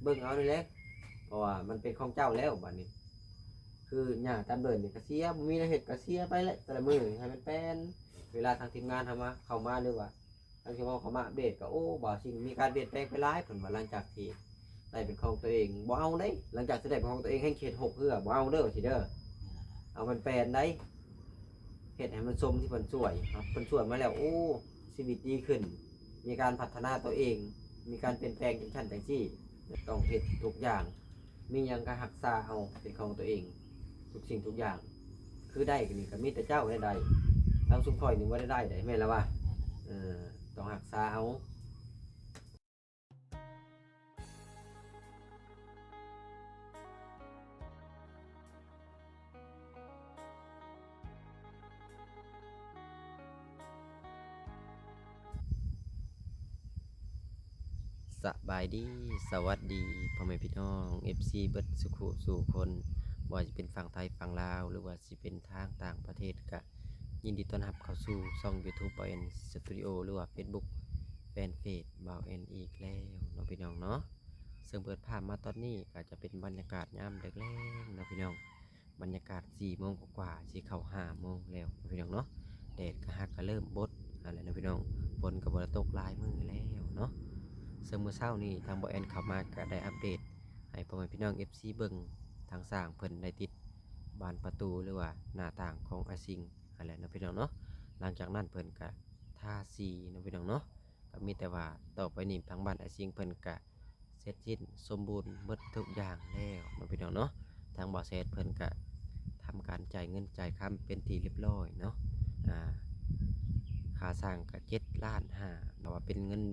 ເບິ່ງເອົານີ້ແຫຼະ ເພາະວ່າມັນເປັນຂອງເຈົ້າແລ້ວບາດນີ້. ຄືຫຍ້າຕາມເດີ່ນນີ້ກໍເສຍ ບໍ່ມີແນວເຮັດກໍເສຍໄປແຫຼະ ແຕ່ລະມື້ໃຫ້ມັນແປນ. ເວລາທາງທີມງານເຮົາມາ ເຂົ້າມາ ຫຼືວ່າທາງທີມງານເຮົາເຂົ້າມາອັບເດດກໍ ໂອ້ ບ່າວຊິງມີການປ່ຽນແປງໄປຫຼາຍ ເພິ່ນວ່າ ຫຼັງຈາກທີ່ໄດ້ເປັນຂອງຕົວເອງ. ບໍ່ເອົາເດ້ ຫຼັງຈາກທີ່ໄດ້ເປັນຂອງຕົວເອງ ແຮ່ງເຮັດຫົກເທື່ອ ບໍ່ເອົາເດີ ວ່າຊີ້ເດີ. ເອົາມັນແປນໄດ໋ ເຮັດໃຫ້ມັນສົມທີ່ເພິ່ນຊ່ວຍ. ເພິ່ນຊ່ວຍມາແລ້ວ ໂອ້ ຊີວິດດີຂຶ້ນ ມີການພັດທະນາຕົວເອງ ມີການປ່ຽນແປງຈັ່ງຊັ້ນຈັ່ງຊີ້. ຕ້ອງເຮັດທຸກຢ່າງ ມີຫຍັງກໍຮັກສາເອົາເປັນຂອງຕົວເອງ ທຸກສິ່ງທຸກຢ່າງ. ຄືໄດ້ນີ້ກໍມີແຕ່ເຈົ້າໄດ້ໄດ້ ທາງຊຸມຂ້ອຍນີ້ບໍ່ໄດ້ໄດ້ໃດ໋ ແມ່ນລະວະ. ເອີ ຕ້ອງຮັກສາເອົາ. ສະບາຍດີ ສະຫວັດດີພໍ່ແມ່ພີ່ນ້ອງ ເອັຟຊີ ເບິດສູ່ຄູ່ສູ່ຄົນ ບໍ່ວ່າຈະເປັນຝັ່ງໄທຝັ່ງລາວ ຫຼືວ່າຊິເປັນທາງຕ່າງປະເທດ ກະຍິນດີຕ້ອນຮັບເຂົ້າສູ່ຊ່ອງ YouTube ບ່າວແອນ Studio ຫຼືວ່າ Facebook ແຟນເພຈບ່າວແອນອີກແລ້ວເນາະພີ່ນ້ອງເນາະ. ເຊິ່ງເປີດພາບມາຕອນນີ້ ກະຈະເປັນບັນຍາກາດຍາມແລງໆເນາະພີ່ນ້ອງ. ບັນຍາກາດສີ່ໂມງກວ່າໆ ຊິເຂົ້າຫ້າໂມງແລ້ວເນາະພີ່ນ້ອງເນາະ. ແດດກໍຫາກະເລີ່ມບົດຫັ້ນແຫຼະເນາະພີ່ນ້ອງ ຝົນກໍບໍ່ໄດ້ຕົກຫຼາຍມື້ແລ້ວເນາະ. ເຊິ່ງມື້ເຊົ້ານີ້ທາງບ່າວແອນເຂົ້າມາກໍໄດ້ອັບເດດໃຫ້ພໍ່ແມ່ພີ່ນ້ອງ ເອັຟຊີ ເບິ່ງ ທາງຊ່າງເພິ່ນໄດ້ຕິດບານປະຕູ ຫຼືວ່າໜ້າຕ່າງຂອງອ້າຍຊິງຫັ້ນແຫຼະເນາະພີ່ນ້ອງເນາະ. ຫຼັງຈາກນັ້ນເພິ່ນກະທາສີເນາະພີ່ນ້ອງເນາະ. ກໍມີແຕ່ວ່າຕໍ່ໄປນີ້ທາງບ້ານອ້າຍຊິງເພິ່ນກະ ເສັດສິ້ນສົມບູນເບິດທຸກຢ່າງແລ້ວເນາະພີ່ນ້ອງເນາະ. ທາງບ່າວແຊດເພິ່ນກະທຳການຈ່າຍເງິນຈ່າຍຄຳເປັນທີ່ລຽບລ້ອຍເນາະ. ອາ ຄ່າຊ່າງກະເຈັດລ້ານຫ້າ ແຕ່ວ່າເປັນເງິນ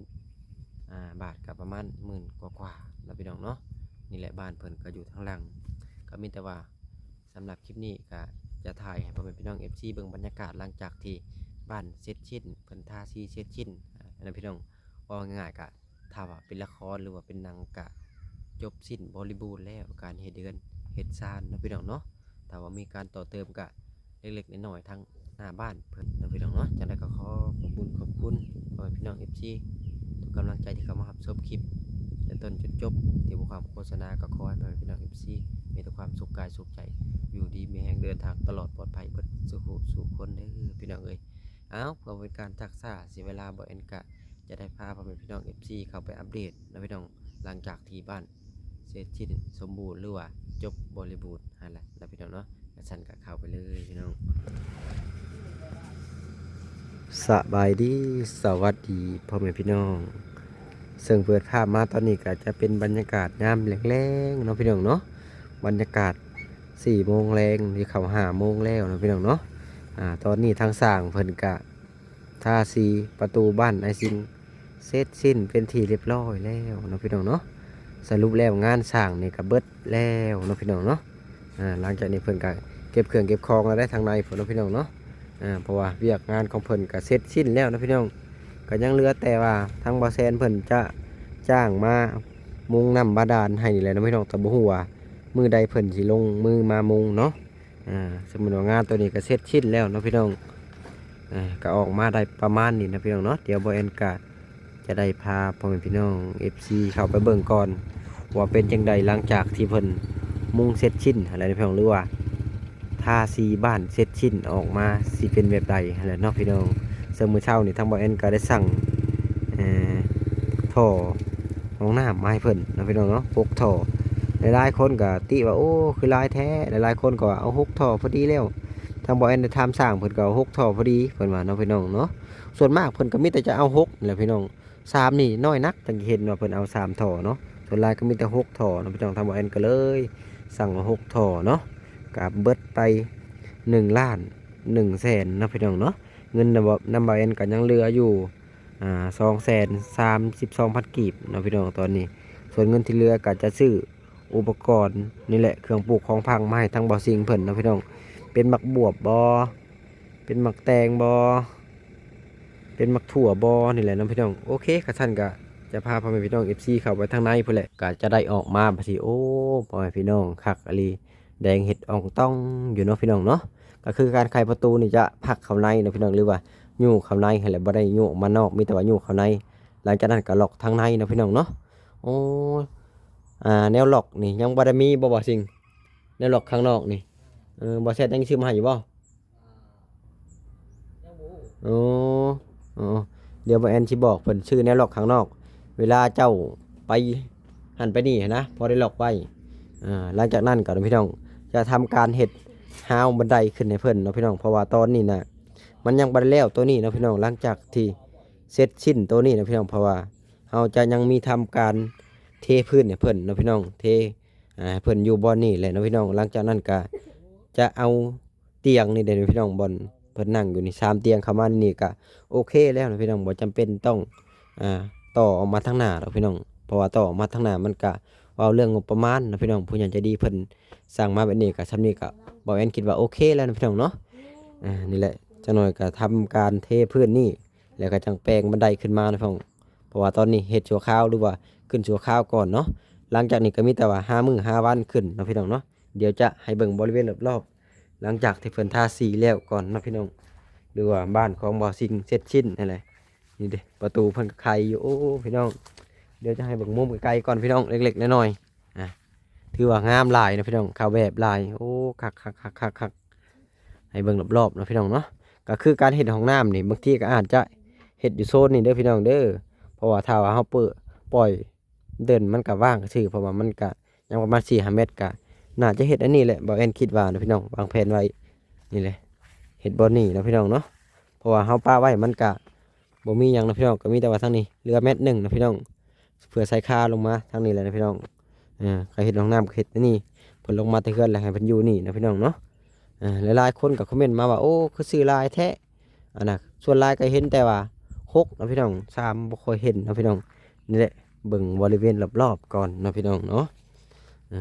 ອາ ບາດກະປະມານໝື່ນກວ່າໆເນາະພີ່ນ້ອງເນາະ. ນີ້ແຫຼະ ບ້ານເພິ່ນກະຢູ່ທາງຫຼັງ. ກໍມີແຕ່ວ່າສຳລັບຄລິບນີ້ກະຈະຖ່າຍໃຫ້ພໍ່ແມ່ພີ່ນ້ອງ ເອັຟຊີ ເບິ່ງບັນຍາກາດຫຼັງຈາກທີ່ບ້ານເສັດສິ້ນ ເພິ່ນທາສີເສັດສິ້ນ ອາ ນະພີ່ນ້ອງ. ເວົ້າງ່າຍໆກະ ຖ້າວ່າເປັນລະຄອນ ຫຼືວ່າເປັນໜັງກະຈົບສິ້ນບໍລິບູນແລ້ວ ການເຮັດເຮືອນເຮັດຊານເນາະພີ່ນ້ອງເນາະ. ຖ້າວ່າມີການຕໍ່ເຕີມກະເລັກໆນ້ອຍໆ ທາງໜ້າບ້ານເພິ່ນເນາະພີ່ນ້ອງເນາະ. ຈັ່ງໃດກໍຂໍຂອບບຸນຂອບຄຸນພໍ່ແມ່ພີ່ນ້ອງ ເອັຟຊີ ທຸກກຳລັງໃຈທີ່ເຂົ້າມາຮັບຊົມຄລິບແຕ່ຕົ້ນຈົນຈົບ ທີ່ບໍ່ຄວາມໂຄສະນາ. ກໍຂໍໃຫ້ພໍ່ແມ່ພີ່ນ້ອງ ເອັຟຊີ ມີແຕ່ຄວາມສຸກກາຍສຸກໃຈ ຢູ່ດີມີແຮງ ເດີນທາງຕະຫຼອດປອດໄພເບິດສູ່ຜູ້ສູ່ຄົນເດີພີ່ນ້ອງເອີຍ. ເອົາ ເພື່ອບໍ່ເປັນການຊັກຊ້າເສຍເວລາ ບ່າວແອນກະຈະໄດ້ພາພໍ່ແມ່ພີ່ນ້ອງ ເອັຟຊີ ເຂົ້າໄປອັບເດດເນາະພີ່ນ້ອງ ຫຼັງຈາກທີ່ບ້ານເສັດສິ້ນສົມບູນ ຫຼືວ່າຈົບບໍລິບູນຫັ້ນແຫຼະເນາະພີ່ນ້ອງເນາະ. ຄັນຊັ້ນກະເຂົ້າໄປເລີຍພີ່ນ້ອງ. ສະບາຍດີ ສະຫວັດດີພໍ່ແມ່ພີ່ນ້ອງ. ເຊິ່ງເປີດພາບມາຕອນນີ້ກະຈະເປັນບັນຍາກາດຍາມແລງໆເນາະພີ່ນ້ອງເນາະ. ບັນຍາກາດສີ່ໂມງແລງ ຊິເຂົ້າຫ້າໂມງແລ້ວເນາະພີ່ນ້ອງເນາະ. ອາ ຕອນນີ້ທາງຊ່າງເພິ່ນກະ ທາສີປະຕູບ້ານອ້າຍຊິງເສັດສິ້ນເປັນທີ່ລຽບລ້ອຍແລ້ວເນາະພີ່ນ້ອງເນາະ. ສະຫຼຸບແລ້ວງານສ້າງນີ້ກະເບິດແລ້ວເນາະພີ່ນ້ອງເນາະ. ອາ ຫຼັງຈາກນີ້ເພິ່ນກະເກັບເຄື່ອງເກັບຂອງແລ້ວໄດ໋ ທາງໃນພຸ້ນເນາະພີ່ນ້ອງເນາະ. ອາ ເພາະວ່າວຽກງານຂອງເພິ່ນກະເສັດສິ້ນແລ້ວເນາະພີ່ນ້ອງ. ກະຍັງເຫຼືອແຕ່ວ່າທາງບ່າວແຊນເພິ່ນຈະຈ້າງມາມຸງນ້ຳບາດານໃຫ້ນີ້ແຫຼະເນາະພີ່ນ້ອງ ແຕ່ບໍ່ຮູ້ວ່າມື້ໃດເພິ່ນຊິລົງມືມາມຸງເນາະ. ອາ ສົມມຸດວ່າງານໂຕນີ້ກໍເສັດສິ້ນແລ້ວເນາະພີ່ນ້ອງ. ອາ ກໍອອກມາໄດ້ປະມານນີ້ນະພີ່ນ້ອງເນາະ. ດຽວບ່າວແອນກະຈະໄດ້ພາພໍ່ແມ່ພີ່ນ້ອງເອັຟຊີເຂົ້າໄປເບິ່ງກ່ອນ ວ່າເປັນຈັ່ງໃດ ຫຼັງຈາກທີ່ເພິ່ນມຸງເສັດສິ້ນຫັ້ນແຫຼະເນາະພີ່ນ້ອງ ຫຼືວ່າທາສີບ້ານເສັດສິ້ນອອກມາຊິເປັນແບບໃດຫັ້ນແຫຼະເນາະພີ່ນ້ອງ. ເຊິ່ງມື້ເຊົ້ານີ້ທາງບ່າວແອນກໍໄດ້ສັ່ງ ເອີ ທໍ່ຫ້ອງນ້ຳມາໃຫ້ເພິ່ນເນາະພີ່ນ້ອງເນາະ ຫົກທໍ່. ຫຼາຍໆຄົນກໍຕິວ່າ ໂອ້ ຄືຫຼາຍແທ້. ຫຼາຍໆຄົນກໍວ່າ ເອົາຫົກທໍ່ພໍດີແລ້ວ. ທາງບ່າວແອນໄດ້ຖາມຊ່າງເພິ່ນກໍເອົາຫົກທໍ່ພໍດີ ເພິ່ນວ່າເນາະພີ່ນ້ອງເນາະ. ສ່ວນມາກເພິ່ນກໍມີແຕ່ຈະເອົາຫົກນີ້ແຫຼະພີ່ນ້ອງ. ສາມນີ້ນ້ອຍນັກ ຈັ່ງເຫັນວ່າເພິ່ນເອົາສາມທໍ່ເນາະ. ສ່ວນຫຼາຍກໍມີແຕ່ຫົກທໍ່ເນາະພີ່ນ້ອງ. ທາງບ່າວແອນກໍເລີຍສັ່ງເອົາຫົກທໍ່ເນາະ ກໍເບິດໄປໜຶ່ງລ້ານໜຶ່ງແສນເນາະພີ່ນ້ອງເນາະ. ເງິນນຳ ນຳບ່າວແອນກໍຍັງເຫຼືອຢູ່ ອາ ສອງແສນສາມສິບສອງພັນກີບເນາະພີ່ນ້ອງຕອນນີ້. ສ່ວນເງິນທີ່ເຫຼືອກໍຈະຊື້ ອຸປະກອນນີ້ແຫຼະ ເຄື່ອງປູກຂອງຝັງມາໃຫ້ທາງບ່າວຊິງເພິ່ນເນາະພີ່ນ້ອງ. ເປັນໝາກບວບບໍ ເປັນໝາກແຕງບໍ ເປັນໝາກຖົ່ວບໍ ນີ້ແຫຼະເນາະພີ່ນ້ອງ. ໂອເຄ ຄັນຊັ້ນກະຈະພາພໍ່ແມ່ພີ່ນ້ອງເອັຟຊີເຂົ້າໄປທາງໃນພຸ້ນແຫຼະ. ກະຈະໄດ້ອອກມາບັດນີ້ ໂອ້ ພໍ່ແມ່ພີ່ນ້ອງ ຄັກອີ່ຫຼີ ແດງເຫັດອ່ອງຕ່ອງຢູ່ເນາະພີ່ນ້ອງເນາະ. ກໍຄືການໄຂປະຕູນີ້ຈະພັກເຂົ້າໃນເນາະພີ່ນ້ອງ ຫຼືວ່າຍູ້ເຂົ້າໃນຫັ້ນແຫຼະ ບໍ່ໄດ້ຍູ້ອອກມານອກ ມີແຕ່ວ່າຍູ້ເຂົ້າໃນ. ຫຼັງຈາກນັ້ນກໍລັອກທາງໃນເນາະພີ່ນ້ອງເນາະ. ໂອ້ ອ່າ ແນວລັອກນີ້ຍັງບໍ່ໄດ້ມີບໍ່ ບ່າວຊິງ? ແນວລັອກຂ້າງນອກນີ້ ເອີ ບ່າວແຊດຍັງຊື້ມາໃຫ້ຢູ່ບໍ່? ຍັງບໍ່ຮູ້. ອໍ ອໍ ດຽວບ່າວແອນຊິບອກເພິ່ນຊື້ແນວລັອກຂ້າງນອກ ເວລາເຈົ້າໄປຫັ້ນໄປນີ້ຫັ້ນນະ ພໍໄດ້ລັອກໄວ້. ອ່າ ຫຼັງຈາກນັ້ນກໍ ພີ່ນ້ອງ ຈະທຳການເຮັດຮາວບັນໄດຂຶ້ນໃຫ້ເພິ່ນເນາະ ພີ່ນ້ອງ ເພາະວ່າຕອນນີ້ນະ ມັນຍັງບໍ່ໄດ້ແລ້ວໂຕນີ້ເນາະ ພີ່ນ້ອງ. ຫຼັງຈາກທີ່ເສັດສິ້ນໂຕນີ້ນະ ພີ່ນ້ອງ ເພາະວ່າເຮົາຈະຍັງມີທຳການເທພື້ນໃຫ້ເພິ່ນເນາະ ພີ່ນ້ອງ ເທ ອ່າ ໃຫ້ເພິ່ນຢູ່ບ່ອນນີ້ແຫຼະເນາະ ພີ່ນ້ອງ. ຫຼັງຈາກນັ້ນກໍຈະເອົາຕຽງນີ້ເດ້ ພີ່ນ້ອງ ບ່ອນເພິ່ນນັ່ງຢູ່ນີ້ ສາມຕຽງເຂົ້າມາໃນນີ້ກໍໂອເຄແລ້ວເນາະ ພີ່ນ້ອງ. ບໍ່ຈຳເປັນຕ້ອງ ອ່າ ຕໍ່ອອກມາທາງໜ້າດອກ ພີ່ນ້ອງ ເພາະວ່າຕໍ່ອອກມາທາງໜ້າມັນກໍເວົ້າເລື່ອງງົບປະມານເນາະ ພີ່ນ້ອງ. ຜູ້ໃຫຍ່ໃຈດີເພິ່ນສັ່ງມາແບບນີ້ກໍ ສ່ຳນີ້ກໍ ບ່າວແອນຄິດວ່າໂອເຄແລ້ວເນາະ ພີ່ນ້ອງເນາະ. ອ່າ ນີ້ແຫຼະ ຈັກໜ່ອຍກໍທຳການເທພື້ນນີ້ ແລ້ວກໍຈັ່ງແປງບັນໄດຂຶ້ນມາເນາະ ພີ່ນ້ອງ ເພາະວ່າຕອນນີ້ເຮັດຊົ່ວຄາວ ຫຼືວ່າຂຶ້ນຊົ່ວຄາວກ່ອນເນາະ. ຫຼັງຈາກນີ້ກໍມີແຕ່ວ່າຫ້າມື້ຫ້າວັນຂຶ້ນເນາະ ພີ່ນ້ອງເນາະ. ດຽວຈະໃຫ້ເບິ່ງບໍລິເວນລອບໆ ຫຼັງຈາກທີ່ເພິ່ນທາສີແລ້ວກ່ອນເນາະ ພີ່ນ້ອງ ຫຼືວ່າບ້ານຂອງບ່າວຊິງເສັດສິ້ນຫັ້ນແຫຼະ. ນີ້ເດ້ ປະຕູເພິ່ນກໍໄຂຢູ່ ໂອ້ ພີ່ນ້ອງ. ດຽວຈະໃຫ້ເບິ່ງມຸມໄກໆກ່ອນ ພີ່ນ້ອງ ເລັກໆນ້ອຍໆ. ອ່າ ຖືວ່າງາມຫຼາຍເນາະ ພີ່ນ້ອງ ເຂົ້າແບບຫຼາຍ. ໂອ້ ຄັກໆໆໆໆ. ໃຫ້ເບິ່ງລອບໆເນາະ ພີ່ນ້ອງເນາະ. ກໍຄືການເຮັດຫ້ອງນ້ຳນີ້ ບາງທີກໍອາດຈະເຮັດຢູ່ໂຊນນີ້ເດີ ພີ່ນ້ອງເດີ ເພາະວ່າຖ້າວ່າເຮົາເປີດ ປ່ອຍເດີ່ນ ມັນກໍວ່າງຊື່ ເພາະວ່າມັນກໍຍັງປະມານສີ່ຫ້າແມັດ ກໍໜ້າຈະເຮັດອັນນີ້ແຫຼະ ບ່າວແອນຄິດວ່າເນາະ ພີ່ນ້ອງ ວາງແຜນໄວ້ນີ້ແຫຼະ ເຮັດບ່ອນນີ້ເນາະ ພີ່ນ້ອງເນາະ. ເພາະວ່າເຮົາປະໄວ້ມັນກະບໍ່ມີຫຍັງເນາະ ພີ່ນ້ອງ ກໍມີແຕ່ວ່າທາງນີ້ເຫຼືອແມັດໜຶ່ງເນາະ ພີ່ນ້ອງ ເພື່ອໃສ່ຄາລົງມາທາງນີ້ແຫຼະເນາະ ພີ່ນ້ອງ. ເອີ ກໍເຮັດຫ້ອງນ້ຳກໍເຮັດອັນນີ້ ເພິ່ນລົງມາແຕ່ເຮືອນແລ້ວໃຫ້ເພິ່ນຢູ່ນີ້ເນາະ ພີ່ນ້ອງເນາະ. ເອີ ຫຼາຍໆຄົນກໍຄອມເມັນມາວ່າ ໂອ້ ຄືຊື້ຫຼາຍແທ້ ອັນນະ. ສ່ວນຫຼາຍກໍເຫັນແຕ່ວ່າຫົກເນາະ ພີ່ນ້ອງ ສາມບໍ່ຄ່ອຍເຫັນເນາະ ພີ່ນ້ອງ. ນີ້ແຫຼະ ເບິ່ງບໍລິເວນລອບໆກ່ອນເນາະ ພີ່ນ້ອງເນາະ. ເອີ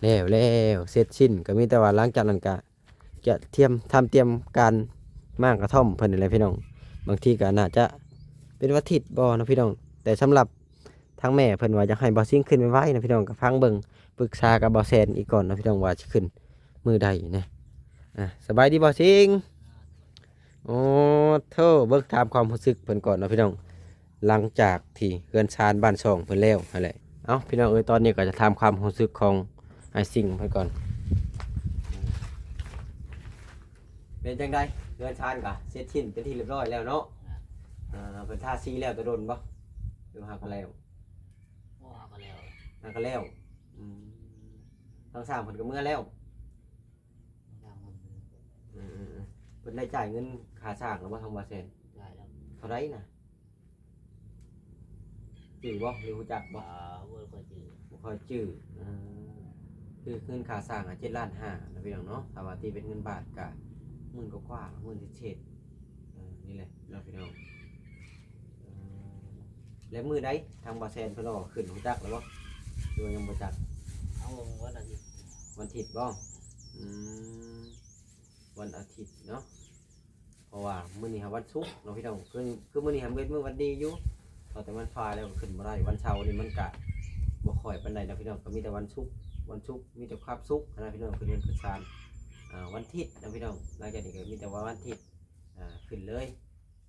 ແລ້ວ ແລ້ວ ເສັດສິ້ນ ກໍມີແຕ່ວ່າຫຼັງຈາກນັ້ນກໍ ກະທຽມ ທຳຕຽມການໝາກກະທ່ອມເພິ່ນນີ້ແຫຼະ ພີ່ນ້ອງ. ບາງທີກໍໜ້າຈະເປັນວັນທິດບໍ່ເນາະ ພີ່ນ້ອງ. ແຕ່ສຳລັບທາງແມ່ເພິ່ນວ່າຢາກໃຫ້ບ່າວຊິງຂຶ້ນໄວໆນະ ພີ່ນ້ອງ ກໍຟັງເບິ່ງ ປຶກສາກັບບ່າວແຊນອີກກ່ອນເນາະ ພີ່ນ້ອງ ວ່າຊິຂຶ້ນມື້ໃດນະ. ອ່າ ສະບາຍດີບ່າວຊິງ. ໂອ້ໂທ້ ເບິ່ງຖາມຄວາມຮູ້ສຶກເພິ່ນກ່ອນເນາະ ພີ່ນ້ອງ. ຫຼັງຈາກທີ່ເຮືອນຊານບ້ານຊ່ອງເພິ່ນແລ້ວຫັ້ນແຫຼະ. ເອົ້າ ພີ່ນ້ອງເອີຍ ຕອນນີ້ກໍຈະຖາມຄວາມຮູ້ສຶກຂອງອ້າຍຊິງເພິ່ນກ່ອນ. ເປັນຈັ່ງໃດ ເຮືອນຊານກໍເສັດສິ້ນເປັນທີ່ຮຽບຮ້ອຍແລ້ວເນາະ? ອ່າ ເພິ່ນທາສີແລ້ວແຕ່ດົນບໍ່ ຫຼືຫາກໍແລ້ວ? ບໍ່ ຫາກໍແລ້ວ ຫາກໍແລ້ວ. ອືມ ທາງຊ່າງເພິ່ນກໍເມືອແລ້ວ? ເພິ່ນໄດ້ຈ່າຍເງິນຄ່າສ້າງແລ້ວບໍ່ ທາງບ່າວແຊນ? ຈ່າຍແລ້ວ. ເທົ່າໃດນະ? ຈື່ບໍ່ ຫຼືຮູ້ຈັກບໍ່? ອ່າ ບໍ່ຄ່ອຍຈື່ ບໍ່ຄ່ອຍຈື່. ເອີ ຄືເງິນຄ່າສ້າງອະ ເຈັດລ້ານຫ້ານະ ພີ່ນ້ອງເນາະ. ຖ້າວ່າຕີເປັນເງິນບາດກະໝື່ນກວ່າໆ ໝື່ນເສດໆ. ເອີ ນີ້ແຫຼະເນາະ ພີ່ນ້ອງ. ເອີ ແລ້ວມື້ໃດທາງບ່າວແຊນເພິ່ນອອກຂຶ້ນ ຮູ້ຈັກແລ້ວບໍ່ ຫຼືວ່າຍັງບໍ່ຈັກ? ເອົາ ວັນອາທິດ ວັນທິດບໍ່? ອືມ ວັນອາທິດເນາະ ເພາະວ່າມື້ນີ້ຫາວັນສຸກເນາະ ພີ່ນ້ອງ. ຄື ຄືມື້ນີ້ຫາເປັນມື້ວັນດີຢູ່ ເພາະແຕ່ວັນພາແລ້ວກໍຂຶ້ນບໍ່ໄດ້. ວັນເສົານີ້ມັນກະບໍ່ຄ່ອຍປານໃດເນາະ ພີ່ນ້ອງ. ກໍມີແຕ່ວັນສຸກ ວັນສຸກມີແຕ່ຄວາມສຸກນະ ພີ່ນ້ອງ ຂຶ້ນເຮືອນຂຶ້ນຊານ. ອ່າ ວັນທິດນະ ພີ່ນ້ອງ ຫຼັງຈາກນີ້ກໍມີແຕ່ວ່າວັນທິດ ອ່າ ຂຶ້ນເລີຍ.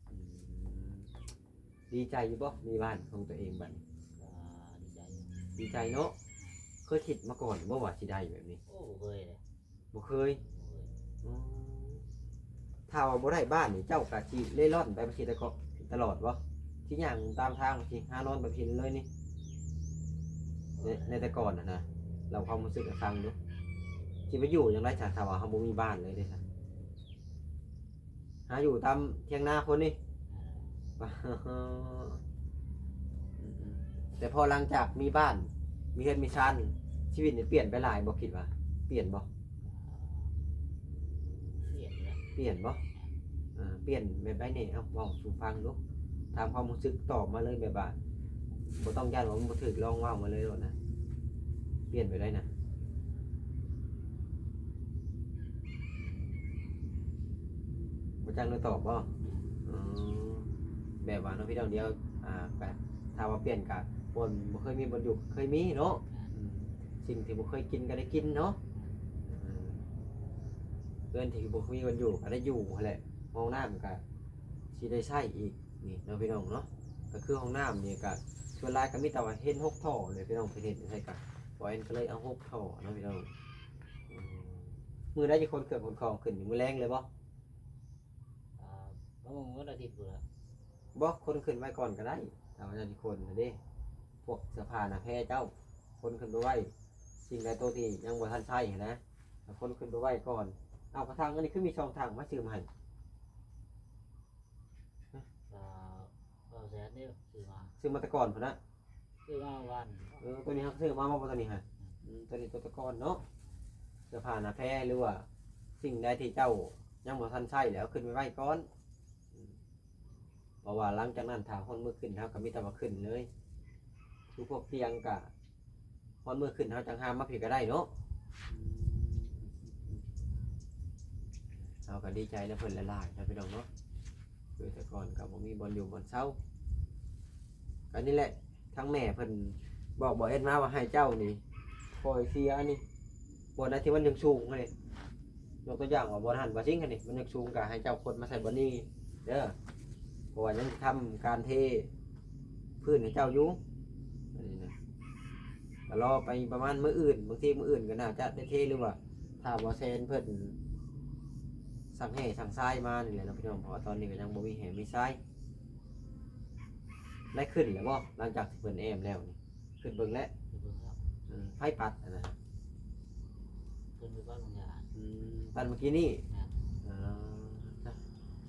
ອືມ ດີໃຈຢູ່ບໍ່ ມີບ້ານຂອງຕົວເອງບັດນີ້? ກໍດີໃຈ ດີໃຈເນາະ. ເຄີຍຄິດມາກ່ອນບໍ່ວ່າຊິໄດ້ແບບນີ້? ໂອ້ ບໍ່ເຄີຍເດ້. ບໍ່ເຄີຍ? ບໍ່ເຄີຍ. ອືມ ຖ້າວ່າບໍ່ໄດ້ບ້ານນີ້ ເຈົ້າກະຊິເລ່ລ່ອນໄປຈັ່ງຊີ້ຕະເກາະ ຕະຫຼອດບໍ່? ຊິຍ່າງຕາມທາງ ຊິຫານອນໄປຈັ່ງຊີ້ເລີຍນີ້? ໃນ ໃນແຕ່ກ່ອນຫັ້ນນະ ເລົ່າຄວາມຮູ້ສຶກໃຫ້ຟັງດູ. ຊິໄປຢູ່ຈັ່ງໃດຊະ ຖ້າວ່າເຮົາບໍ່ມີບ້ານເລີຍເດ້ຊະ? ຫາຢູ່ຕາມຖຽງນາຄົນນີ້. ແຕ່ພໍຫຼັງຈາກມີບ້ານ ມີເຮືອນມີຊານ ຊີວິດນີ້ປ່ຽນໄປຫຼາຍບໍ່ ຄິດວ່າປ່ຽນບໍ່? ປ່ຽນແລ້ວ. ປ່ຽນບໍ່? ເອີ ປ່ຽນແບບໃດແດ່? ເອົາ ເວົ້າສູ່ຟັງດູ. ຖາມຄວາມຮູ້ສຶກ ຕອບມາເລີຍ ແບບວ່າບໍ່ຕ້ອງຢ້ານວ່າມັນບໍ່ຖືກ ລອງເວົ້າມາເລີຍໂລດນະ. ປ່ຽນແບບໃດນະ? ບໍ່ຈັກແນວຕອບບໍ່? ອືມ ແບບວ່າເນາະ ພີ່ນ້ອງ ດຽວ ອ່າ ກະ ຖ້າວ່າປ່ຽນກະ ບ່ອນບໍ່ເຄີຍມີບ່ອນຢູ່ ເຄີຍມີເນາະ. ອືມ ສິ່ງທີ່ບໍ່ເຄີຍກິນກໍໄດ້ກິນເນາະ. ເອີ ເຮືອນທີ່ບໍ່ມີບ່ອນຢູ່ກໍໄດ້ຢູ່ຫັ້ນແຫຼະ. ຫ້ອງນ້ຳກໍຊິໄດ້ໃຊ້ອີກ ນີ້ເນາະ ພີ່ນ້ອງເນາະ. ກໍຄືຫ້ອງນ້ຳນີ້ກໍ ສ່ວນຫຼາຍກໍມີແຕ່ວ່າເຫັນຫົກທໍ່ເລີຍພີ່ນ້ອງ ເພິ່ນເຮັດໃສ່ກໍ ບໍ່ແອນກໍເລີຍເອົາຫົກທໍ່ເນາະພີ່ນ້ອງ. ອືມ ມື້ໃດຈະຂົນເຄື່ອງຂົນຂອງຂຶ້ນນີ້ ມື້ແລງເລີຍບໍ່? ອ່າ ປະມານວັນອາທິດພຸ້ນລະ. ບໍ່ ຂົນຂຶ້ນໄວ້ກ່ອນກໍໄດ້ ຖ້າວ່າຈະຂົນນະເດ້ ພວກເສື້ອຜ້າໜ້າແພເຈົ້າ ຂົນຂຶ້ນໄປໄວ້. ສິ່ງໃດໂຕທີ່ຍັງບໍ່ທັນໃຊ້ຫັ້ນນະ ກໍຂົນຂຶ້ນໄປໄວ້ກ່ອນ. ເອົາ ກະຖັງອັນນີ້ຄືມີສອງຖັງ ໃຜຊື້ມາໃຫ້? ກໍບ່າວແສນເດ້ຊື້ມາ ຊື້ມາແຕ່ກ່ອນພຸ້ນນະ. ຊື້ມາວານ. ເອີ ໂຕນີ້ເຮົາຊື້ມາບໍ່ ໂຕນີ້ຮະ? ອືມ ໂຕນີ້ໂຕແຕ່ກ່ອນເນາະ. ເສື້ອຜ້າໜ້າແພ ຫຼືວ່າສິ່ງໃດທີ່ເຈົ້າຍັງບໍ່ທັນໃຊ້ແລ້ວ ເອົາຂຶ້ນໄປໄວ້ກ່ອນ. ອືມ ເພາະວ່າຫຼັງຈາກນັ້ນ ຖ້າຮອດມື້ຂຶ້ນ ເຮົາກໍມີແຕ່ວ່າຂຶ້ນເລີຍ. ຄືພວກຕຽງກໍ ຮອດມື້ຂຶ້ນເຮົາຈັ່ງຫາມາພີ້ກໍໄດ້ເນາະ. ເຮົາກໍດີໃຈນຳເພິ່ນຫຼາຍໆ ນະພີ່ນ້ອງເນາະ. ຄືແຕ່ກ່ອນກໍບໍ່ມີບ່ອນຢູ່ບ່ອນເຊົາ ກໍນີ້ແຫຼະ ທາງແມ່ເພິ່ນບອກ ບອກແອດມາວ່າໃຫ້ເຈົ້ານີ້ ປ່ອຍເສຍອັນນີ້ ບ່ອນໃດທີ່ມັນສູງໆຫັ້ນນີ້ ຍົກຕົວຢ່າງວ່າບ່ອນຫັ້ນ ບ່ອນຊິງຫັ້ນນີ້ ມັນຍັງສູງ ກໍໃຫ້ເຈົ້າຂົນມາໃສ່ບ່ອນນີ້ເດີ ເພາະວ່າຍັງທຳການເທພື້ນໃຫ້ເຈົ້າຢູ່. ອັນນີ້ນະ ກໍລໍໄປປະມານມື້ອື່ນ ບາງທີມື້ອື່ນກໍໜ້າຈະໄດ້ເທ ຫຼືວ່າຖ້າບໍ່ແຊນເພິ່ນສັ່ງແຮ່ສັ່ງຊາຍມານີ້ແຫຼະເນາະພີ່ນ້ອງ ເພາະວ່າຕອນນີ້ກໍຍັງບໍ່ມີແຮ່ມີຊາຍ. ໄດ້ຂຶ້ນແລ້ວບໍ່ ຫຼັງຈາກທີ່ເພິ່ນແອ້ມແລ້ວນີ້? ຂຶ້ນເບິ່ງແລ້ວ ຂຶ້ນເບິ່ງແລ້ວ. ເອີ ໃຜປັດອັນນັ້ນ? ເພິ່ນໄປປັດບາງຢ່າງ. ອືມ ປັດມື້ກີ້ນີ້. ແມ່ນ. ເອີ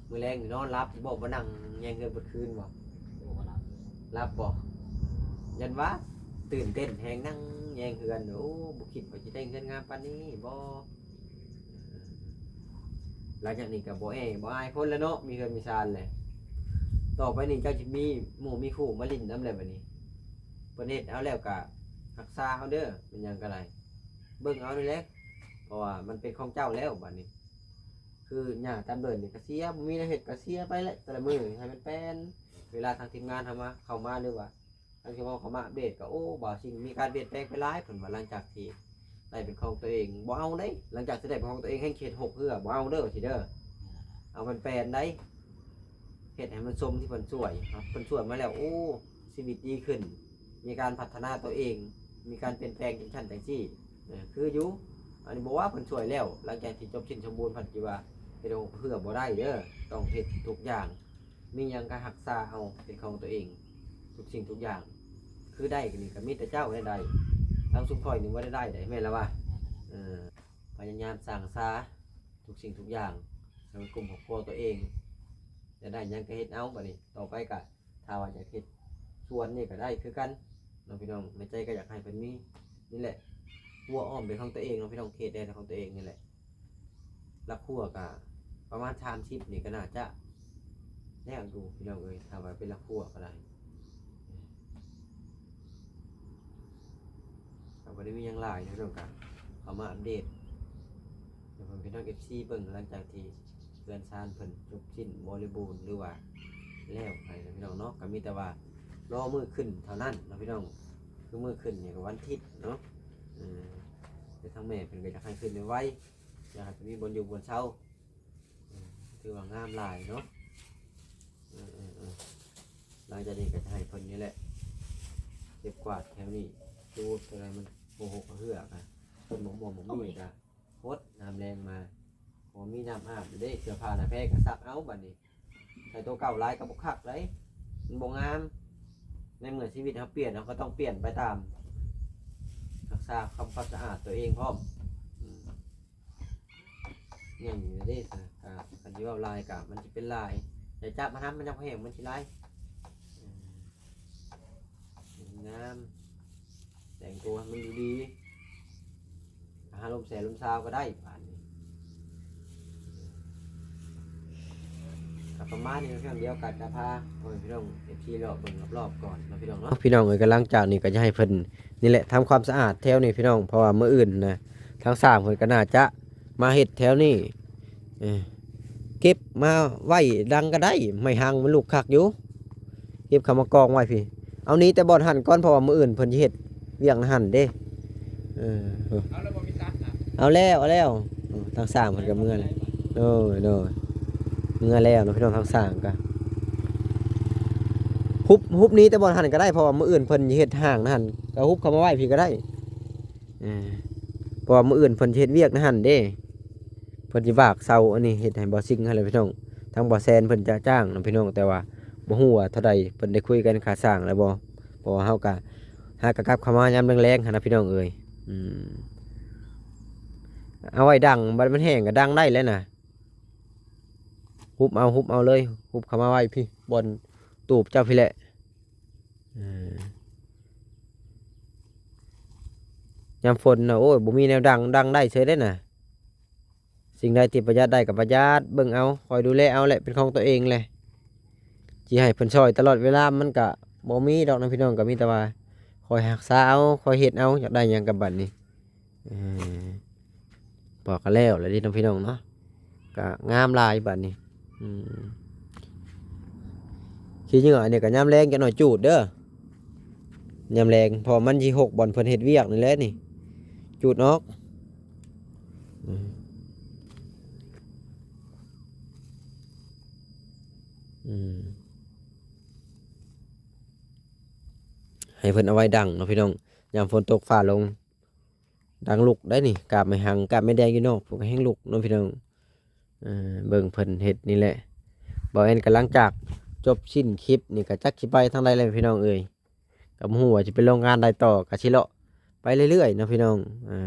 ມື້ແລງນີ້ນອນຫຼັບຢູ່ບໍ່? ບໍ່ນັ່ງແຍງເຮືອນເບິດຄືນບໍ່? ໂອ້ ບໍ່ຫຼັບ. ຫຼັບບໍ່? ຢ້ານວ່າຕື່ນເຕັ້ນແຮງ ນັ່ງແຍງເຮືອນ. ໂອ້ ບໍ່ຄິດວ່າຊິໄດ້ເຮືອນງາມປານນີ້ບໍ່? ຫຼັງຈາກນີ້ກໍບໍ່ແອບໍ່ອາຍຄົນແລ້ວເນາະ ມີເຮືອນມີຊານແລ້ວ. ຕໍ່ໄປນີ້ເຈົ້າຊິມີໝູ່ມີຄູ່ມາຫຼິ້ນນຳແລ້ວບັດນີ້. ເພິ່ນເຮັດເອົາແລ້ວກໍຮັກສາເອົາເດີ ແມ່ນຫຍັງກໍໄດ້ ເບິ່ງເອົານີ້ແຫຼະ ເພາະວ່າມັນເປັນຂອງເຈົ້າແລ້ວບັດນີ້. ຄືຫຍ້າຕາມເດີ່ນນີ້ກໍເສຍ ບໍ່ມີແນວເຮັດກໍເສຍໄປແຫຼະ ແຕ່ລະມື້ໃຫ້ມັນແປນ. ເວລາທາງທີມງານເຮົາມາ ເຂົ້າມາ ຫຼືວ່າ ທາງທີ່ເວົ້າເຂົ້າມາອັບເດດກໍ ໂອ້ ບ່າວຊິງມີການປ່ຽນແປງໄປຫຼາຍ ເພິ່ນວ່າ ຫຼັງຈາກທີ່ໄດ້ເປັນຂອງຕົວເອງ ບໍ່ເອົາເດ້. ຫຼັງຈາກທີ່ໄດ້ເປັນຂອງຕົວເອງ ແຮ່ງເຮັດຫົກເຮືອ ບໍ່ເອົາເດີ ວ່າຊີ້ເດີ. ເອົາແປນໆໄດ໋ ເຮັດໃຫ້ມັນສົມທີ່ເພິ່ນຊ່ວຍ ເພິ່ນຊ່ວຍມາແລ້ວ ໂອ້ ຊີວິດດີຂຶ້ນ ມີການພັດທະນາຕົວເອງ ມີການປ່ຽນແປງຈັ່ງຊັ້ນຈັ່ງຊີ້. ເອີ ຄືຢູ່ ອັນນີ້ບໍ່ວ່າເພິ່ນຊ່ວຍແລ້ວ ຫຼັງຈາກທີ່ຈົບສິ້ນສົມບູນ ເພິ່ນຊິວ່າເຮັດຫົກເຮືອບໍ່ໄດ້ເດີ ຕ້ອງເຮັດທຸກຢ່າງ ມີຫຍັງກໍຮັກສາເອົາເປັນຂອງຕົວເອງ ທຸກສິ່ງທຸກຢ່າງ. ຄືໄດ້ນີ້ກໍມີແຕ່ເຈົ້າໄດ້ໄດ້ ທາງຊຸມຂ້ອຍນີ້ບໍ່ໄດ້ໄດ້ເດ້ ແມ່ນລະວະ? ເອີ ພະຍາຍາມສ້າງສາທຸກສິ່ງທຸກຢ່າງໃຫ້ມັນກຸ້ມຄອບຄົວຕົວເອງ ຢາກໄດ້ຫຍັງກໍເຮັດເອົາ. ບັດນີ້ຕໍ່ໄປກໍຖ້າວ່າຢາກເຮັດສວນນີ້ກໍໄດ້ຄືກັນເນາະພີ່ນ້ອງ ໃນໃຈກໍຢາກໃຫ້ເພິ່ນມີນີ້ແຫຼະ ຮົ້ວອ້ອມເປັນຂອງຕົວເອງເນາະພີ່ນ້ອງ ເຂດແດນຂອງຕົວເອງນີ້ແຫຼະ. ລັກຮົ້ວກະປະມານສາມສິບນີ້ກະໜ້າຈະແລ້ວຢູ່ພີ່ນ້ອງເອີຍ ຖ້າວ່າເປັນລັກຮົ້ວກະໄດ້. ກະບໍ່ໄດ້ມີຫຍັງຫຼາຍເນາະພີ່ນ້ອງ ກະເຂົ້າມາອັບເດດໃຫ້ພໍ່ແມ່ພີ່ນ້ອງເອັຟຊີເບິ່ງ ຫຼັງຈາກທີ່ເຮືອນຊານເພິ່ນຈົບສິ້ນບໍລິບູນ ຫຼືວ່າແລ້ວໃຫ້ເນາະພີ່ນ້ອງເນາະ. ກະມີແຕ່ວ່າລໍມື້ຂຶ້ນເທົ່ານັ້ນເນາະພີ່ນ້ອງ ຄືມື້ຂຶ້ນນີ້ກະວັນທິດເນາະ. ເອີ ແຕ່ທາງແມ່ເພິ່ນກະຢາກໃຫ້ຂຶ້ນໄວໆ ຢາກໃຫ້ເພິ່ນມີບ່ອນຢູ່ບ່ອນເຊົາ ເອີ ຖືວ່າງາມຫຼາຍເນາະ. ເອີ ເອີ ເອີ ຫຼັງຈາກນີ້ກໍຈະໃຫ້ເພິ່ນນີ້ແຫຼະ ເກັບກວາດແຖວນີ້ ຈູດເທົ່າໃດມັນບໍ່ຫົກເຫືອກະ ຕົ້ນໝາກມ່ວງໝາກມີ້ກະຫົດ ຍາມແລງມາ ພໍມີນ້ຳອາບຢູ່ເດ້. ເສື້ອຜ້າໜ້າແພກະຊັກເອົາ ບັດນີ້ໃສ່ໂຕເກົ່າຫຼາຍກະບໍ່ຄັກໃດ໋ ມັນບໍ່ງາມ. ໃນເມື່ອຊີວິດເຮົາປ່ຽນ ເຮົາກໍຕ້ອງປ່ຽນໄປຕາມ ຮັກສາຄວາມ ຄວາມສະອາດຕົວເອງພ້ອມ. ອືມ ແມ່ນຢູ່ເດ້ ກະຄັນຊິເວົ້າຫຼາຍກະມັນຊິເປັນຫຼາຍ ຢ່າຈັບມານຳ ມັນຍັງບໍ່ແຫ້ງ ມັນຊິຫຼາຍ. ເອີ ງາມ ແຕ່ງຕົວໃຫ້ມັນດູດີ ຫາລົມແສລົມຊາວກໍໄດ້ບາດນີ້. ກໍປະມານນີ້ເນາະ ດຽວກໍຈະພາພໍ່ແມ່ພີ່ນ້ອງເອັຟຊີເລາະເບິ່ງລອບໆກ່ອນເນາະພີ່ນ້ອງເນາະ. ພີ່ນ້ອງເອີຍ ກໍຫຼັງຈາກນີ້ກໍຈະໃຫ້ເພິ່ນນີ້ແຫຼະ ທຳຄວາມສະອາດແຖວນີ້ພີ່ນ້ອງ ເພາະວ່າມື້ອື່ນນະ ທາງຊ່າງເພິ່ນກໍໜ້າຈະມາເຮັດແຖວນີ້. ເອີ ເກັບມາໄວ້ຫຼັງກໍໄດ້ ໄມ້ຫັງມັນລຸກຄັກຢູ່ ເກັບເຂົ້າມາກອງໄວ້ພີ້. ເອົາໜີແຕ່ບ່ອນຫັ້ນກ່ອນ ເພາະວ່າມື້ອື່ນເພິ່ນຊິເຮັດວຽກໃນຫັ້ນເດ້. ເອີ ເອົາແລ້ວບໍ່ມີຕັດນະ? ເອົາແລ້ວ ເອົາແລ້ວ. ເອີ ທາງຊ່າງເພິ່ນກໍເມືອແລ້ວ. ໂດຍ ໂດຍ ເມືອແລ້ວເນາະພີ່ນ້ອງ ທາງຊ່າງກໍ ຮຸບ ຮຸບໜີແຕ່ບ່ອນຫັ້ນກໍໄດ້ ເພາະວ່າມື້ອື່ນເພິ່ນຊິເຮັດຫ້າງນະຫັ້ນ ກໍຮຸບເຂົ້າມາໄວ້ພີ້ກໍໄດ້. ເອີ ເພາະວ່າມື້ອື່ນເພິ່ນຊິເຮັດວຽກນະຫັ້ນເດ້ ເພິ່ນຊິວາກເສົາອັນນີ້ເຮັດໃຫ້ບໍ່ຊິງຫັ້ນແຫຼະພີ່ນ້ອງ. ທາງບໍ່ແຊນເພິ່ນຈະຈ້າງນະພີ່ນ້ອງ ແຕ່ວ່າບໍ່ຮູ້ວ່າເທົ່າໃດ ເພິ່ນໄດ້ຄຸຍກັນຄ່າສ້າງແລ້ວບໍ່ ເພາະວ່າເຮົາກໍຫາກໍກັບເຂົ້າມາຍາມແລງໆຫັ້ນນະພີ່ນ້ອງເອີຍ. ອືມ ເອົາໄວ້ດັງ ບັດມັນແຫ້ງກໍດັງໄດ້ແລ້ວນະ. ຮຸບເອົາ ຮຸບເອົາເລີຍ ຮຸບເຂົ້າມາໄວ້ພີ້ ບ່ອນຕູບເຈົ້າພີ້ແຫຼະ. ເອີ ຍາມຝົນນະ ໂອ້ຍ ບໍ່ມີແນວດັງ ດັງໄດ້ເສີຍເດ້ນະ. ສິ່ງໃດທີ່ປະຢັດໄດ້ກໍປະຢັດ ເບິ່ງເອົາ ຄອຍດູແລເອົາແຫຼະ ເປັນຂອງຕົວເອງແຫຼະ. ຊິໃຫ້ເພິ່ນຊ່ອຍຕະຫຼອດເວລາ ມັນກະບໍ່ມີດອກນະພີ່ນ້ອງ ກໍມີແຕ່ວ່າຄອຍຮັກສາເອົາ ຄອຍເຮັດເອົາ ຢາກໄດ້ຫຍັງກັບບັດນີ້. ເອີ ບອກກໍແລ້ວແຫຼະເດ້ນ້ອງພີ່ນ້ອງເນາະ ກໍງາມຫຼາຍບັດນີ້. ອືມ ຂີ້ເຫຍື້ອອັນນີ້ກໍຍາມແລງຈັກໜ້ອຍຈູດເດີ ຍາມແລງ ເພາະມັນຊິຫົກບ່ອນເພິ່ນເຮັດວຽກນີ້ແຫຼະນີ້ ຈູດອອກ. ອືມ ອືມ ໃຫ້ເພິ່ນເອົາໄວ້ດັງເນາະພີ່ນ້ອງ ຍາມຝົນຕົກຟ້າລົງ ດັງລຸກໄດ້ນີ້ ກາບໄມ້ຮັງ ກາບໄມ້ແດງຢູ່ນອກພຸ້ນກໍແຮງລຸກເນາະພີ່ນ້ອງ. ເອີ ເບິ່ງເພິ່ນເຮັດນີ້ແຫຼະ ບ່າວແອນກໍຫຼັງຈາກຈົບສິ້ນຄລິບນີ້ກໍຈັກຊິໄປທາງໃດແລ້ວພີ່ນ້ອງເອີຍ ກໍບໍ່ຮູ້ວ່າຊິໄປລົງງານໃດຕໍ່ ກໍຊິເລາະໄປເລື້ອຍໆເນາະພີ່ນ້ອງ. ເອີ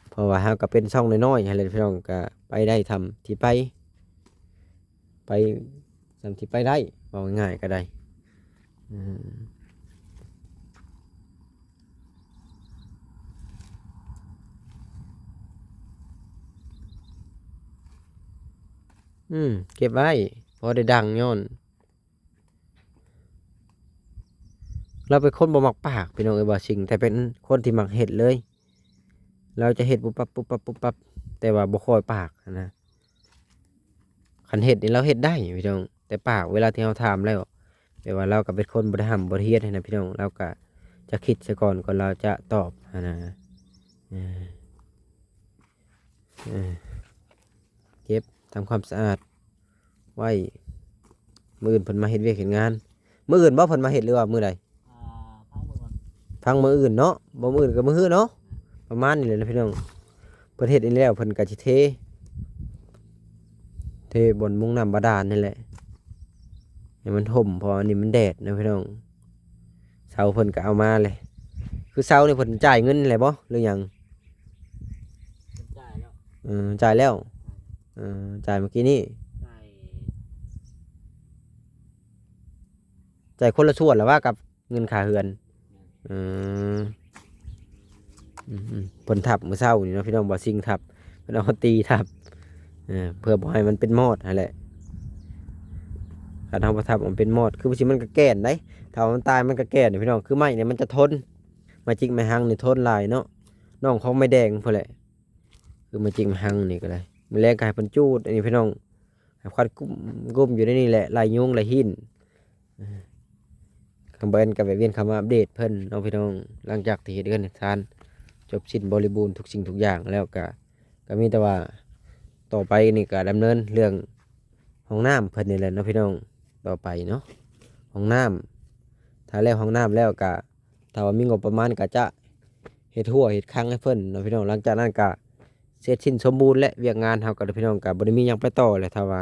ເພາະວ່າເຮົາກໍເປັນຊ່ອງນ້ອຍໆຫັ້ນແຫຼະພີ່ນ້ອງ ກໍໄປໄດ້ສ່ຳທີ່ໄປ ໄປສ່ຳທີ່ໄປໄດ້ ເວົ້າງ່າຍໆກໍໄດ້. ອືມ ອືມ ເກັບໄວ້ ພໍໄດ້ດັງ ຍ້ອນລາວເປັນຄົນບໍ່ມັກປາກ ພີ່ນ້ອງເອີຍ ບ່າວຊິງ ແຕ່ເປັນຄົນທີ່ມັກເຮັດເລີຍ. ລາວຈະເຮັດປຸບປັບ ປຸບປັບ ປຸບປັບ ແຕ່ວ່າບໍ່ຄ່ອຍປາກຫັ້ນນະ. ຄັນເຮັດນີ້ລາວເຮັດໄດ້ພີ່ນ້ອງ ແຕ່ປາກເວລາທີ່ເຮົາຖາມແລ້ວ ແບບວ່າລາວກໍເປັນຄົນບໍ່ໄດ້ຮ່ຳບໍ່ໄດ້ຮຽນຫັ້ນນະພີ່ນ້ອງ ລາວກໍຈະຄິດສາກ່ອນ ກ່ອນລາວຈະຕອບຫັ້ນນະ. ເອີ ເອີ ເກັບ ທຳຄວາມສະອາດໄວ້ ມື້ອື່ນເພິ່ນມາເຮັດວຽກເຮັດງານ. ມື້ອື່ນບໍ່ເພິ່ນມາເຮັດ ຫຼືວ່າມື້ໃດ? ອ່າ ພັງມື້ອື່ນ ພັງມື້ອື່ນເນາະ ບໍ່ມື້ອື່ນກໍມື້ຮືເນາະ ປະມານນີ້ແຫຼະນະພີ່ນ້ອງ. ເພິ່ນເຮັດນີ້ແລ້ວເພິ່ນກໍຊິເທ ເທບ່ອນມຸງນ້ຳບາດານນີ້ແຫຼະ ໃຫ້ມັນຖົມ ເພາະວ່າອັນນີ້ມັນແດດນະພີ່ນ້ອງ. ເສົາເພິ່ນກໍເອົາມາເລີຍ ຄືເສົານີ້ເພິ່ນຈ່າຍເງິນແລ້ວບໍ່ ຫຼືຫຍັງ? ເພິ່ນຈ່າຍແລ້ວ ເອີ ຈ່າຍແລ້ວ ເອີ ຈ່າຍມື້ກີ້ນີ້ ຈ່າຍ ຈ່າຍຄົນລະສ່ວນລະວ່າກັບເງິນຄ່າເຮືອນ. ແມ່ນ ເອີ ອືມໆ ເພິ່ນທັບມື້ເຊົ້ານີ້ເນາະພີ່ນ້ອງ ບໍ່ຊິງທັບ ເພິ່ນເອົາມາຕີທັບ ເອີ ເພື່ອບໍ່ໃຫ້ມັນເປັນມອດຫັ້ນແຫຼະ. ຄັນເຮົາບໍ່ທັບມັນເປັນມອດ ຄືຊິມັນກະແກ່ນໄດ໋ ຖ້າວ່າມັນຕາຍມັນກະແກ່ນພີ່ນ້ອງ. ຄືໄມ້ນີ້ມັນຈະທົນ ໄມ້ຈິກໄມ້ຮັງນີ້ທົນຫຼາຍເນາະ ນ້ອງຂອງໄມ້ແດງພຸ້ນແຫຼະ. ຄືໄມ້ຈິກໄມ້ຮັງນີ້ກໍໄດ້ ມື້ແລງກໍໃຫ້ເພິ່ນຈູດອັນນີ້ພີ່ນ້ອງ ໃຫ້ຄວັນກຸ້ມ ກຸ້ມຢູ່ໃນນີ້ແຫຼະ ໄລ່ຍຸງໄລ່ຮີນ. ເອີ ຄຳເບິ່ນກໍແວະວຽນເຂົ້າມາອັບເດດເພິ່ນເນາະພີ່ນ້ອງ ຫຼັງຈາກທີ່ເຮັດເຮືອນເຮັດຊານຈົບສິ້ນບໍລິບູນທຸກສິ່ງທຸກຢ່າງແລ້ວ ກໍ ກໍມີແຕ່ວ່າຕໍ່ໄປນີ້ກໍດຳເນີນເລື່ອງຫ້ອງນ້ຳເພິ່ນນີ້ແຫຼະເນາະພີ່ນ້ອງ. ຕໍ່ໄປເນາະ ຫ້ອງນ້ຳ ຖ້າແລ້ວຫ້ອງນ້ຳແລ້ວກໍ ຖ້າວ່າມີງົບປະມານກໍຈະເຮັດຮົ້ວເຮັດຄັງໃຫ້ເພິ່ນເນາະພີ່ນ້ອງ. ຫຼັງຈາກນັ້ນກໍເສັດສິ້ນສົມບູນແລ້ວ ວຽກງານເຮົາກໍ ພີ່ນ້ອງ ກໍບໍ່ໄດ້ມີຫຍັງໄປຕໍ່ແລ້ວ ຖ້າວ່າ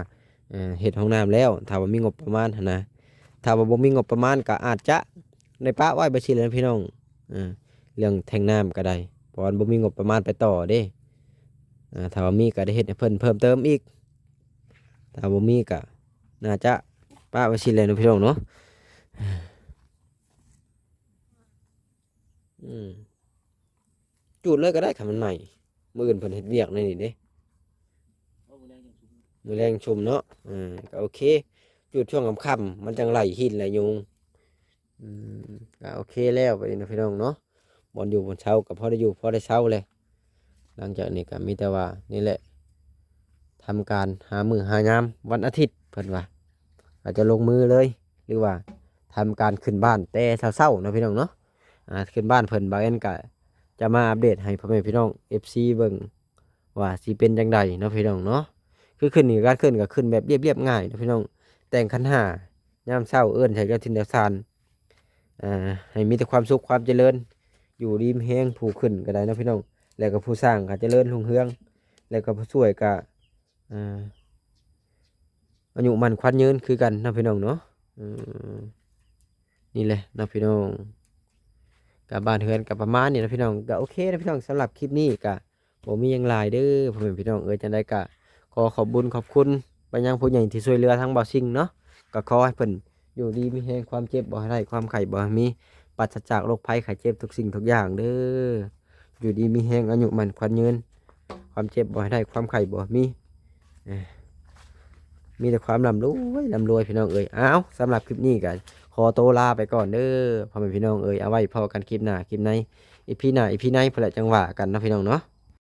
ເອີ ເຮັດຫ້ອງນ້ຳແລ້ວ ຖ້າວ່າມີງົບປະມານຫັ້ນນະ. ຖ້າວ່າບໍ່ມີງົບປະມານກໍອາດຈະໄດ້ປະໄວ້ແບບຊີ້ແຫຼະພີ່ນ້ອງ ເອີ ເລື່ອງແທງນ້ຳກໍໄດ້ ເພາະວ່າບໍ່ມີງົບປະມານໄປຕໍ່ເດ້. ເອີ ຖ້າວ່າມີກໍໄດ້ເຮັດໃຫ້ເພິ່ນເພີ່ມເຕີມອີກ ຖ້າບໍ່ມີກໍໜ້າຈະປະໄວ້ຊີ້ແຫຼະເນາະພີ່ນ້ອງເນາະ. ອືມ ຈູດເລີຍກໍໄດ້ຄັນມັນໃໝ່ ມື້ອື່ນເພິ່ນເຮັດວຽກໃນນີ້ເດ້ ໂອ້ ມື້ແລງຍັງຊຸມ ມື້ແລງຊຸມເນາະ. ເອີ ກໍໂອເຄ ຈູດຊ່ວງຄ່ຳໆ ມັນຈັ່ງໄລ່ຫີນໄລ່ຍຸງ. ອືມ ກໍໂອເຄແລ້ວບັດນີ້ເນາະພີ່ນ້ອງເນາະ ບ່ອນຢູ່ບ່ອນເຊົາກໍພໍໄດ້ຢູ່ພໍໄດ້ເຊົາແຫຼະ. ຫຼັງຈາກນີ້ກໍມີແຕ່ວ່ານີ້ແຫຼະ ທຳການຫາມື້ຫາຍາມ ວັນອາທິດເພິ່ນວ່າ ກໍຈະລົງມືເລີຍ ຫຼືວ່າທຳການຂຶ້ນບ້ານແຕ່ເຊົ້າໆເນາະພີ່ນ້ອງເນາະ. ອາ ຂຶ້ນບ້ານເພິ່ນ ບ່າວແອນກະຈະມາອັບເດດໃຫ້ພໍ່ແມ່ພີ່ນ້ອງເອັຟຊີເບິ່ງວ່າຊິເປັນຈັ່ງໃດເນາະພີ່ນ້ອງເນາະ. ຄືຂຶ້ນນີ້ ການຂຶ້ນກໍຂຶ້ນແບບລຽບໆງ່າຍເນາະພີ່ນ້ອງ ແຕ່ງຂັນຫ້າ ຍາມເຊົ້າເອີ້ນໃສ່ເຈົ້າຖິ່ນເຈົ້າຖານ ອ່າ ໃຫ້ມີແຕ່ຄວາມສຸກຄວາມຈະເລີນ ຢູ່ດີມີແຮງ ຜູ້ຂຶ້ນກໍໄດ້ເນາະພີ່ນ້ອງ ແລ້ວກໍຜູ້ສ້າງກໍຈະເລີນຮຸ່ງເຮືອງ ແລ້ວກໍຜູ້ຊ່ວຍກໍ ອ່າ ອາຍຸໝັ້ນຂວັນຍືນຄືກັນເນາະພີ່ນ້ອງເນາະ. ເອີ ນີ້ແຫຼະເນາະພີ່ນ້ອງ ກໍບ້ານເຮືອນກໍປະມານນີ້ເນາະພີ່ນ້ອງ. ກໍໂອເຄເນາະພີ່ນ້ອງ ສຳລັບຄລິບນີ້ກໍບໍ່ມີຫຍັງຫຼາຍເດີພໍ່ແມ່ພີ່ນ້ອງເອີຍ. ຈັ່ງໃດກໍຂໍຂອບບຸນຂອບຄຸນໄປຍັງຜູ້ໃຫຍ່ທີ່ຊ່ວຍເຫຼືອທາງບ່າວຊິງເນາະ. ກໍຂໍໃຫ້ເພິ່ນຢູ່ດີມີແຮງ ຄວາມເຈັບບໍ່ໃຫ້ໄດ້ ຄວາມໄຂ້ບໍ່ໃຫ້ມີ ປາສະຈາກໂລກໄພໄຂ້ເຈັບທຸກສິ່ງທຸກຢ່າງເດີ. ຢູ່ດີມີແຮງ ອາຍຸໝັ້ນຂວັນຍືນ ຄວາມເຈັບບໍ່ໃຫ້ໄດ້ ຄວາມໄຂ້ບໍ່ໃຫ້ມີ ເອີ ມີແຕ່ຄວາມລ່ຳລວຍ ລ່ຳລວຍພີ່ນ້ອງເອີຍ. ອ້າວ ສຳລັບຄລິບນີ້ກໍຂໍໂຕລາໄປກ່ອນເດີພໍ່ແມ່ພີ່ນ້ອງເອີຍ. ເອົາໄວ້ພໍ້ກັນຄລິບໜ້າຄລິບໃນ ອີພີ ໜ້າ ອີພີ ໃນພຸ້ນແຫຼະ ຈັ່ງວ່າກັນເນາະພີ່ນ້ອງເນາະ.